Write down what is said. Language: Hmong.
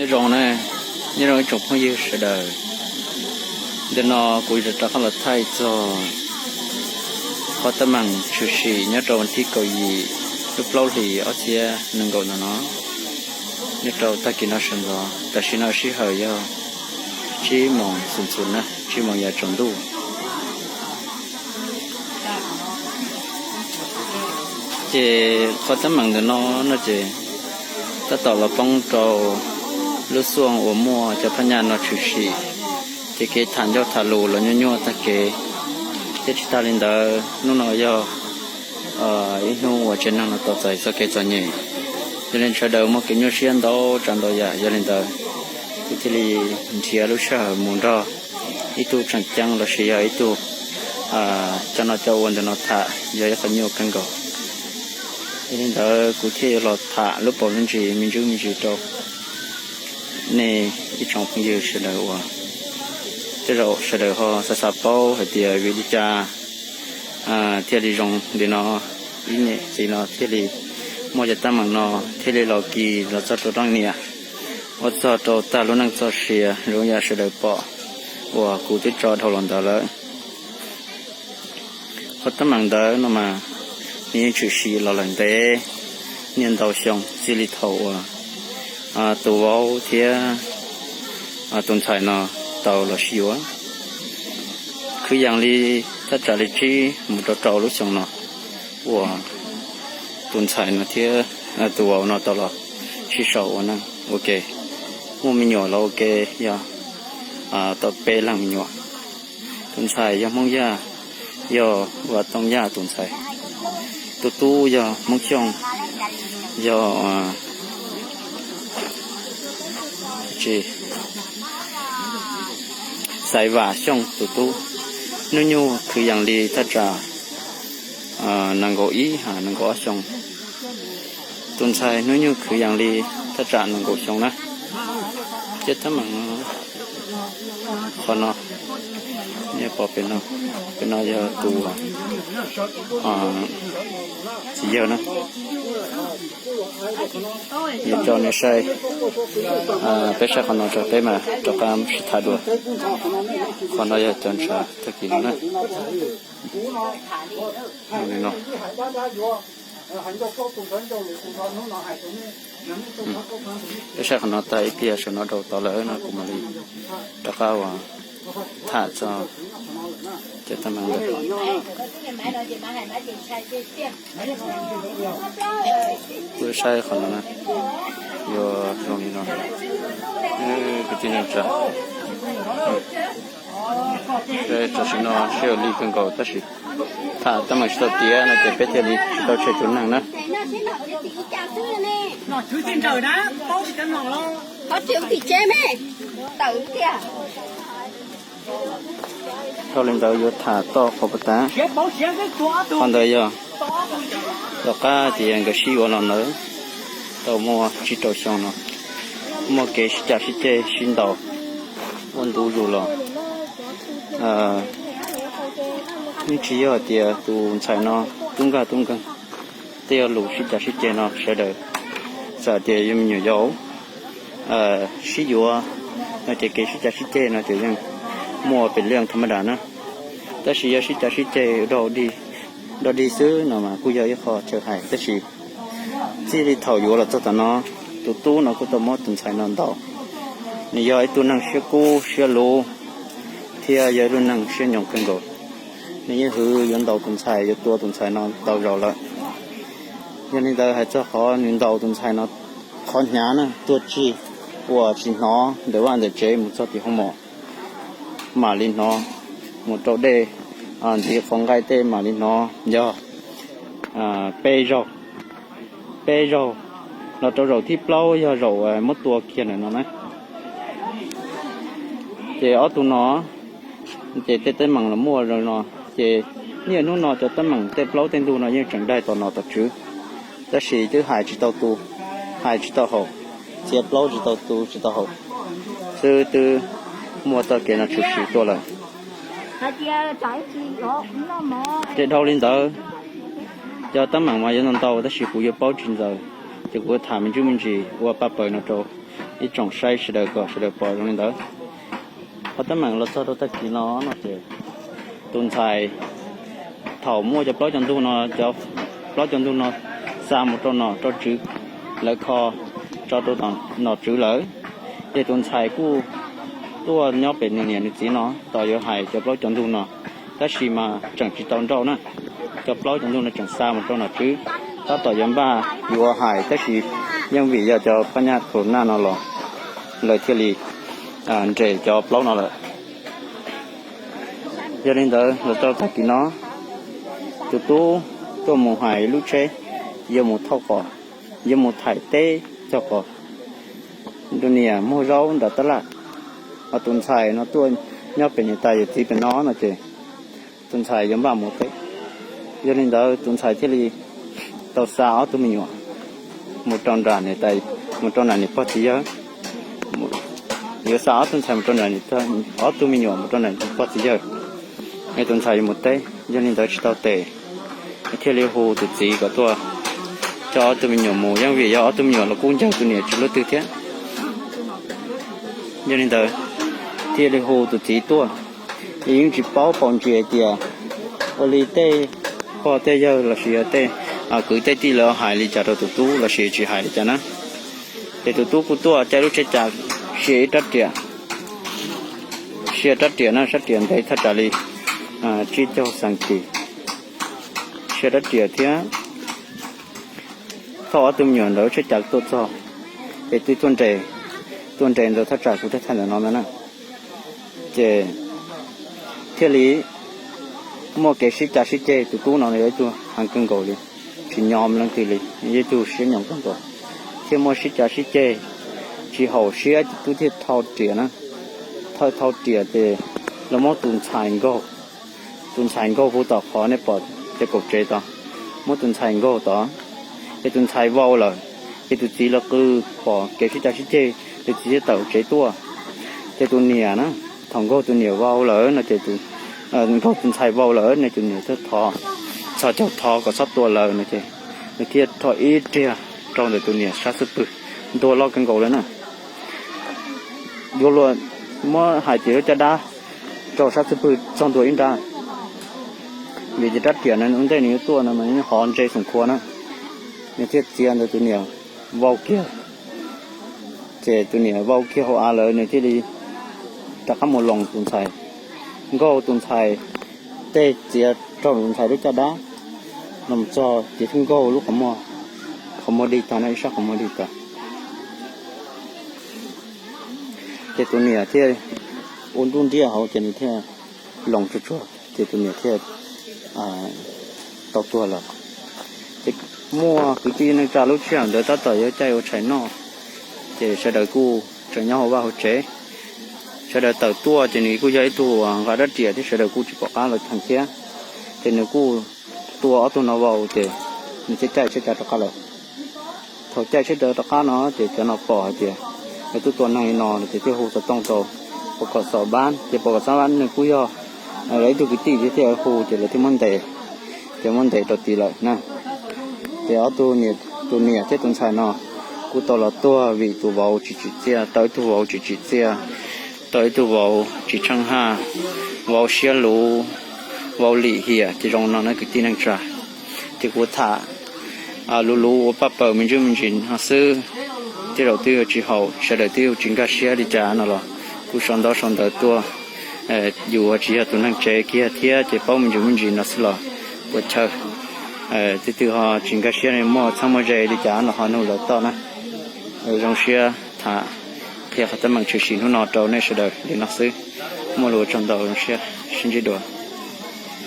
Nyob zoo na, nyob zoo ib tsoom phooj ywg sawv daws. Ntawm no kuv yuav rov qab los thaij txog qhov teeb meem tshwm sim nyob rau vas thib kaum yim lub plaub hlis ob txhiab nees nkaum ntawm no, nyob rau tag kis no sawv ntxov. Tam sim no sij hawm yog tsib moos txhus txhus na, tsib moos yav tsaus ntuj. Ces qhov teeb meem ntawm no no ces tab tom los poob rau lub xuaj uas muaj cov phab nyaj no tshwm sim, ces kev tham ncauj tham lus los nyuaj nyuaj tag kev. Thiab tsis tas li ntawd, hnub no yog ib hnub uas tsev neeg no tau txais txoj kev txom nyem, yog li sawv daws muaj kev nyuaj siab ntau tsav ntau yam. Yog li ntawd, kuv thiaj li nrhiav lub sij hawm mus nrog ib tug tseem ceeb los sis yog ib tug cov no cov ua ntawm no tham, yog ib qho nyuaj kawg nkaus. Yog li ntawd, kuv thiaj yuav los tham lub paus lub ntsis me ntsis me ntsis rau nej ib tsoom phooj ywg sawv daws uas tej zaum sawv daws ho xav xav paub hais tias vim li cas thiaj li zoo li no. Ib niam txiv no thiaj li muaj cov teeb meem no, thiaj li los kis los txog rau leej niam, ua txog rau tag lub neej txoj sia zoo yam sawv daws pom uas kuv twb tso dhau los ntawd lawm. Qhov teeb meem ntawd no mas nws yeej tshwm sim los lawm ntev niaj ntau xyoo, txij li thaum uas tus vauv thiab tus ntxhais no tau los sib yuav. Kwv yees li thaj tsam li tsib mus rau rau lub xyoo no uas tus ntxhais no thiab tus vauv no tau los sib sau ua neej ua ke, muaj me nyuam los ua ke, yog tau peb leeg me nyuam. Tus ntxhais yog Hmoob Yaj, yog Vam Tooj Yaj tus ntxhais. Tus tub yog Hmoob Xyooj, yog Xaiv Vam Xyooj tus tub. Hnub nyoog kwv yees li thaj tsam nees nkaum ib, nees nkaum ob xyoo. Tus ntxhais hnub nyoog kwv yees li thaj tsam nees nkaum xyoo na. Ces teeb meem qhov no, nej pom pem no, pem no yog tus txiv yawg na. Nws tso nws saib, peb saib qhov no tso peb mam rov qab sib tham dua. Qhov no yog cov ntshav tag kis no na. Peb saib qhov no tag ib pliag saum no rau tod lawm no kuv mam li rov qab uas tham txog cov teeb meem ntawd. Kuv saib qhov no na, yuav zoo li no, kwv tij neej tsa. Tam sim no sij hawm lig kawg nkaus tab sis tham teeb meem tsis tau tiav no ces peb thiaj li tsis tau tshem tus neeg na. Dhau li ntawd yuav tham toj qhov puas tas. Qhov ntawd yog tom qab tias nkawd sib yuav los ntawd tau muaj tsib rau xyoo no, muaj kev sib cav sib ceg sib ntaus ua ntu zus los. Yeej tsis yog hais tias tus ntxhais no tub nkag tub nkeeg, tej yog lus sib cav sib ceg no sawv daws txawm tias yuav me nyuam yaus sib yuav no ces kev sib cav sib ceg no ces yeej muaj pem leej tham ma das na. Tab sis yog sib cav sib ceg dog dig xwb no mas kuj yog ib qho chaw hais, tab sis txij li thaum yuav los txog tam no, tus tub no kuj tau muab tus ntxhais no ntaus. Nws yog ib tug neeg siab kub siab luv thiab yog ib tug neeg siab nyoos kawg nkaus. Nws yeej hwv yuav ntaus tus ntxhais, yuav tua tus ntxhais no ntau zaus lawm. Yog li ntawd hais txog qhov nws ntaus tus ntxhais no, qhov hnyav na tuag tsig uas tsis hnov ntawm vaj ntawm tsev mus txog tim hoo mom mam li hnov, mus rau dej ntxiv qhov nqaij tej mam li hnov yog peb zaug, peb zaug los rau zaum thib plaub yog zaum muab tua kiag ntawm no na. Ces ob tug no ces tej teeb meem los muaj zoo no, ces niaj hnub no cov teeb meem tej plaub tej ntug no yeej tseem daig tom nom tom tswv, tab sis twb hais tsis tau tu, hais tsis tau haum, txiav plaub tsis tau tu tsis tau haum xwb twb muaj txoj kev no tshwm sim tuaj lawm. Ces dhau li ntawd, cov teeb meem mas yuav ntau ntau tab sis kuv yuav paub tsis ntxaws, ces kuv tham me ntsis me ntsis ua paj paws no rau ib tsoom saib sawv daws kom sawv daws pom zoo li ntawd. Qhov teeb meem los txog rau tag kis no no ces tus ntxhais, thaum muaj cov plaub cov ntug no, cov plaub cov ntug no xa mus rau nom rau tswv, lawv kho tso rau nom tswv lawm, ces tus ntxhais kuj tuaj nyob pem nws niam nws txiv no tos yuav hais cov plaub cov ntug no, tab sis mas tseem tsis tau nrauj na. Cov plaub cov ntug no tseem xa mus rau nom tswv, tab tom yuav npaj yuav ua hais, tab sis yeej vim yog cov phab nyaj corona no los lawv thiaj li nres cov plaub no lawm. Yog li ntawd los rau tag kis no, tus tub tuaj mus hais lub tsheb, yuav mus thauj qos, yuav mus thaij teb cog qos, tus niam muag zaub nram tab laj, ho tus ntxhais no tuaj nyob pem niam tais yawm txiv pem no no ces tus ntxhais yuav npaj mus teb. Yog li ntawd tus ntxhais thiaj li tau xa ob tug me nyuam mus rau nram niam tais, mus rau nram niam pog txiv yawg. Yuav xa ob tug ntxhais mus rau nram, ob tug me nyuam mus rau nram niam pog txiv yawg, es tus ntxhais yuav mus teb. Yog li ntawd tsis tau tes, thiaj li hu tus txiv kom tuaj coj ob tug me nyuam mus, yeej vim yog ob tug me nyuam los kuj ncawg tus niam tsis luaj twg thiab. Yog li ntawd thiaj li hu tus txiv tuaj. Es yeej tsis paub paus ntsis hais tias ua li tej pog tej yawg lossis yog tej kwv tej tij lawv hais li cas rau tus tub lossis tsis hais li cas na. Ces tus tub kuj tuaj caij lub tsheb cas, sia ib rab riam, sia rab riam na, sab riam ntev thaj tsam li tsib caug xees tis, sia rab riam thiab thauj ob tug me nyuam ntawm lub tsheb cas tuaj txog, ces twb tuaj nres, tuaj nres ntawd thaj tsam kuv thaij ntawm no ntag na. Ces thiaj li muaj kev sib cav sib ceg. Tus tub no yog ib tug heev kawg nkaus li, tsis nyom leej twg li, yog ib tug siab nyoos kawg nkaus, thiaj muaj sib cav sib ceg, tsis haum siab, tus tub thiaj thau riam na. Thawj thau riam ces los muab tus ntxhais nkaug, tus ntxhais nkaug puv tom qhov nej pom cov kaum tsev tod, muab tus ntxhais nkaug tod, ces tus ntxhais vau lawm. Ces tus txiv los qw, pom kev sib cav sib ceg, tus txiv thiaj tawm tsev tuaj. Ces tus niam na, thaum nkaug tus niam vau lawm no ces, nkaug tus ntxhais vau lawm no tus niam thiaj thov, txhos caug thov kom txhob tua lawm no ces nws thiaj rho ib riag rau ntawm tus niam sab xub pwg, ntuag loj kawg nkaus lawm na. Yuav luag muab hais tias lub caj dab rau sab xub pwg txog ntua ib nrab, vim tias rab riam no ua ntej nws yuav tuaj no mas hov ntse xoom khua na, nws thiaj txiav ntawd tus niam vau kiag. Ces tus niam vau kiag hauv av lawm nws thiaj li rov qab mus loos tus ntxhais, nkaug tus ntxhais tej, txiav raug tus ntxhais lub caj dab, los txog ces thiaj nkaug lub qhov muag, qhov muag dig tag no, ib sab qhov muag dig tag. Ces tus niam thiaj ua nruj nriaj hauv ces nws thiaj loos tsuag tsuag ces tus niam thiaj tau tuag lawm. Ces muaj kwv tij neej tsa lub sij hawm ntawd tab tom yuav caij ua tshais noj, ces sawv daws kuj tseem nyob hauv vaj hauv tsev. Sawv daws tawm tuaj ces nws kuj yog ib tug nqa rab riam thiab sawv daws kuj tsis pom qab los theem thiab. Ces nws kuj tua ob tug no vau ces nws thiaj caij tsheb cav rov qab lawm. Thaum caij tsheb cav rov qab no ces cov no pom hais tias lawv twb tua neeg li no ces thiaj hu xov tooj rau pos kom xom pab, ces pos kom xom pab nws kuj yog lawv ib tug kwv tij thiab, thiaj hu ces lawv thiaj muab ntes, ces muab ntes rau tid lawm na. Ces ob tug, tus niam thiab tus ntxhais no kuj tau los tuag vim tus vauv tsis tsim txiaj, tau ib tug vauv tsis tsim txiaj, tau ib tug vauv tsis tsheej haj, vauv siab luv, vauv lim hiam ces zoo no na kwv tij neej tsa. Ces kuv tham luv luv ua paj paws me ntsis me ntsis no xwb, tej zaum twb yuav tsis haum, sawv daws twb yuav tsis nkag siab li cas no los kuj sau ntaub sau ntawv tuaj. Yus tsis yog tus neeg tsev kiag thiab ces paub me ntsis me ntsis no xwb los puas chaw. Tus twg ho tsis nkag siab muaj txheeb muaj ze li cas no ho nug lawv toj na. Zoo siab tham qhia qhov teeb meem tshwm sim hnub no rau nej sawv daws li no xwb. Muaj lus ua tsaug ntau, zoo siab sib ntsib dua.